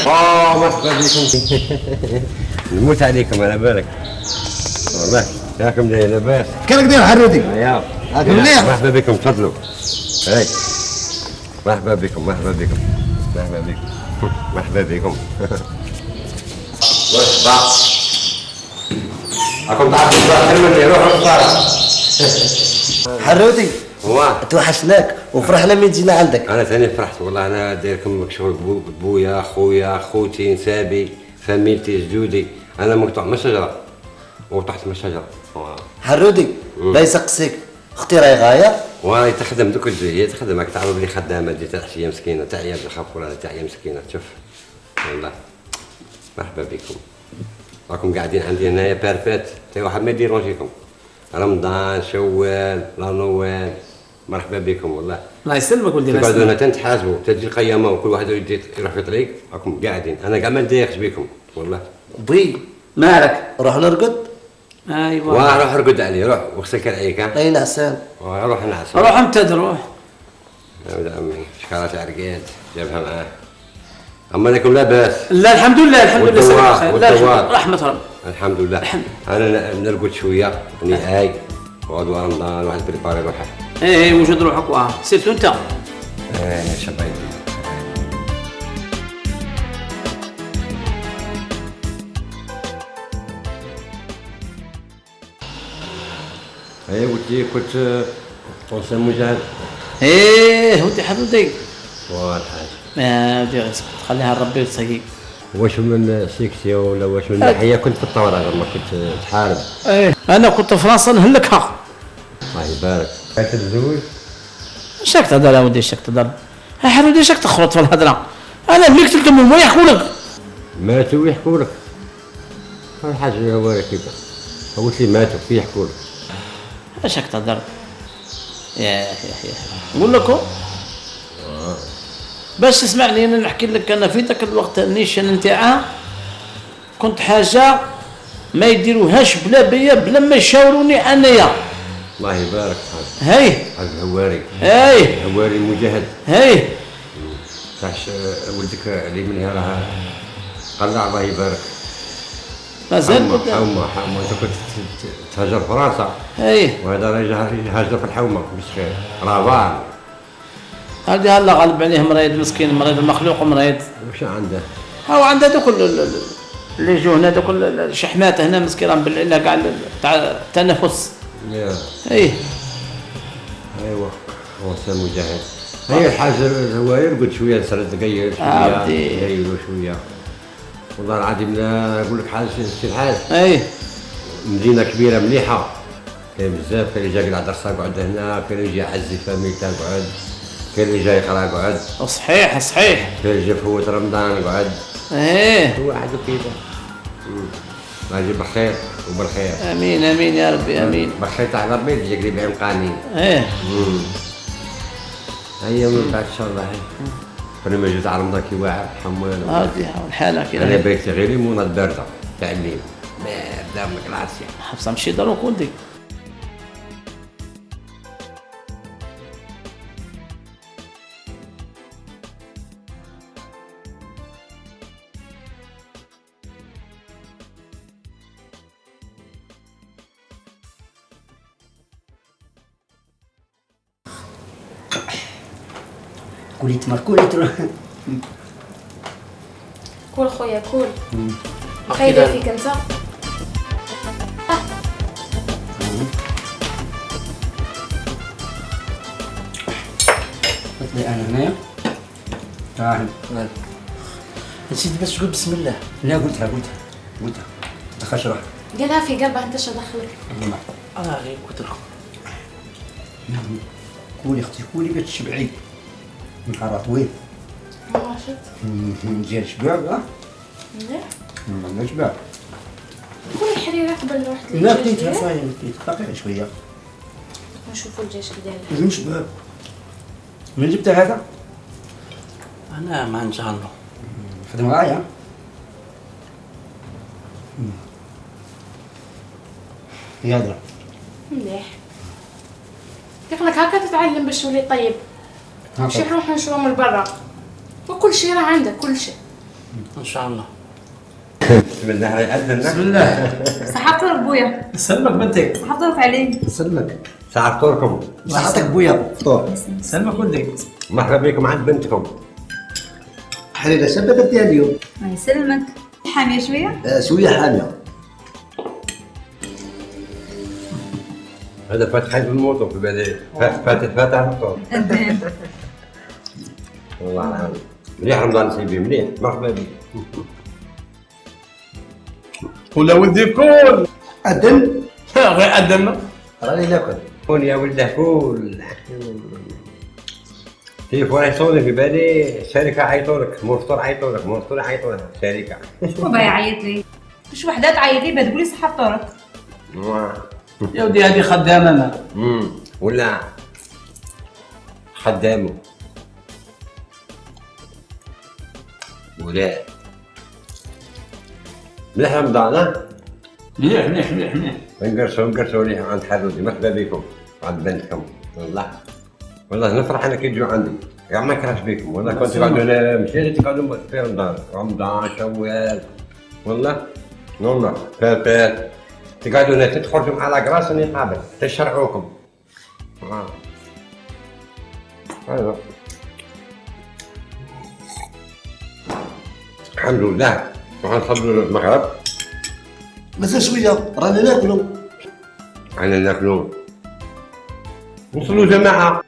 مرحبا بكم. نموت عليكم على بالك. والله ياكم داير لاباس. كيفك داير حرودي؟ يا هاك مليح. مرحبا بكم تفضلوا. هاي مرحبا بكم مرحبا بكم مرحبا بكم مرحبا بكم. مرحبا. راكم تعرفوا الدار خير مني، روحوا للدار. حرودي واه توحشناك وفرحنا من جينا عندك. انا ثاني فرحت والله. انا دايركم شغل بويا خويا خوتي نسابي فاميلتي جدودي. انا مقطوع من الشجرة وطحت من الشجرة. حرودي لا يسقسيك اختي راهي غاية وراهي تخدم دوك تجي هي تخدم، راك تعرف بلي خدامه تجي تاع العشية مسكينه تعيا بالخف ولا تعيا مسكينه. شوف والله مرحبا بكم، راكم قاعدين عندي هنايا parfait، حتى واحد ما يديرونجيكم. رمضان شوال لا نوال مرحبا بكم والله. الله يسلمك ولدي. تقعدوا هنا تنتحاسبوا تجي القيامة وكل واحد يدي يروح في طريق، راكم قاعدين انا كاع ما نضايقش بكم والله. بي مالك؟ روح نرقد. ايوا وروح ارقد علي، روح وغسل كرعيك. اي نعسان. روح نعس. روح انت روح. يا ولد عمي شكاره تاع رقاد جابها معاه. اما لكم لاباس؟ لا الحمد لله الحمد لله. لا الحمد رحمة ربي الحمد لله. الحمد. انا نرقد شوية نهاي وغدوه رمضان واحد préparer روحه. ايه وجد روحك واه surtout انت. ايه شبايبي. ايه قلت لي كنت ancien مجاهد. ايه ودي حبيبتي. واه الحاج. ما ودي غير خليها لربي وتسقي. واش من section ولا واش من ناحية كنت في الثورة لما كنت تحارب؟ ايه انا كنت في فرنسا نهلكها. الله يبارك. كنت تتزوج؟ شاك تهضر يا ودي شاك تهضر. يا حبيبي شاك تخرط في الهضرة. انا ملي قتلتهم هما يحكوا لك. ماتوا ويحكوا لك. الحاج هو كيف قلت لي ماتوا في يحكوا لك. اش راك تهضر؟ يا يا يا نقول لكم باش تسمعني انا نحكي لك. انا في ذاك الوقت النيشان نتاعها كنت حاجة ما يديروهاش بلا بيا بلا ما يشاوروني انايا. الله يبارك. هاي حاج الهواري. هاي الهواري المجاهد. هاي تاع ولدك اللي منها راه قلع الله يبارك. مازال حومه حومه انت كنت تهاجر فرنسا. اي وهذا راه يهاجر في الحومه مسكين راه هذه هلا غالب عليه مريض مسكين، مريض المخلوق مريض. واش عنده؟ هاو عنده دوك اللي جو هنا دوك الشحمات هنا مسكين راه مبلع كاع تاع التنفس. اي ايوا هو مجاهد. هي الحاج هو يرقد شوية نسرد قيل شوية قيلوا شوية والله العظيم. لا نقول لك حاجة سي الحاج. اي مدينة كبيرة مليحة كاين بزاف، كاين اللي جا قلع درسه قعد هنا، كاين اللي جا عزي فاميلته قعد، كاين اللي جا يقرا قعد. صحيح صحيح. كاين اللي جا فوت رمضان قعد. ايه واحد وكيفه. الله يجيب الخير وبالخير. امين امين يا ربي امين. بالخير تاع ربي يجيك لي بعين قانين. ايه هيا من بعد ان شاء الله. برنامج تاع رمضان كي واعر حموال. هادي الحالة كي انا بغيت غير ليمونه باردة تاع الليل باردة من كلاسيا. حفصة مشي دروك ولدي. كولي تمر كولي تروح. كول خويا كول. خايفة فيك انت. حط لي انا هنايا. تعال نسيت باش تقول بسم الله. لا قلتها قلتها قلتها. دخلش روحك. قالها في قلبها انت شو دخلك؟ غير قلت لكم. كولي اختي كولي باش تشبعي. نهار طويل. ما شفت. مزيان شبع كاع. مليح. ما شبع. كل الحريره قبل نروح. لا كليتها صايم كليت باقي شوية. نشوفوا الدجاج كي داير. لازم شبع. من جبت هذا؟ انا ما نجهلو. خدم معايا. يلا. مليح. يقلك هكا تتعلم باش تولي طيب. ماشي نروحو نشرو من برا وكل شيء راه عندك كل شيء. ان شاء الله. بسم الله راه يأذن. بسم الله. صحة فطورك بويا. سلمك بنتك. صحة فطورك علي. سلمك. ساعة فطوركم. صحتك بويا فطور. سلمك ولدي. مرحبا بكم عند بنتكم. حريره شابه درتيها اليوم. الله يسلمك. حامية شوية؟ شوية حامية. هذا فاتح في ال moto في بالي فاتح فاتح الفطور. والله العظيم مليح رمضان سيدي مليح. مرحبا بك. ولا ولدي كول. أدن غير أدن. راني ناكل. كول يا ولده كول. تليفون يصوني في بالي الشركة عيطولك، مول عيطولك، مول عيطولك الشركة. شكون بغا يعيط لي؟ شي وحدة تعيط لي باه تقولي صحة فطورك. يا ودي هذه خدامة ما. ولا خدامه ولا مليح رمضان. ها مليح مليح مليح مليح. نقرصو نقرصو مليح عند حرودي. مرحبا بكم عند بنتكم. والله والله نفرح انا كي تجوا عندي، كاع ما نكرهش بكم. والله كنت تقعدوا هنا ماشي تقعدوا في رمضان، رمضان شوال والله والله فات تقعدوا هنا تخرجوا مع لاكراس راني قابل تشرعوكم. ايوا الحمد لله. نروحو نصلوا المغرب. مازال شوية رانا ناكلو. رانا ناكلو نصلوا جماعة.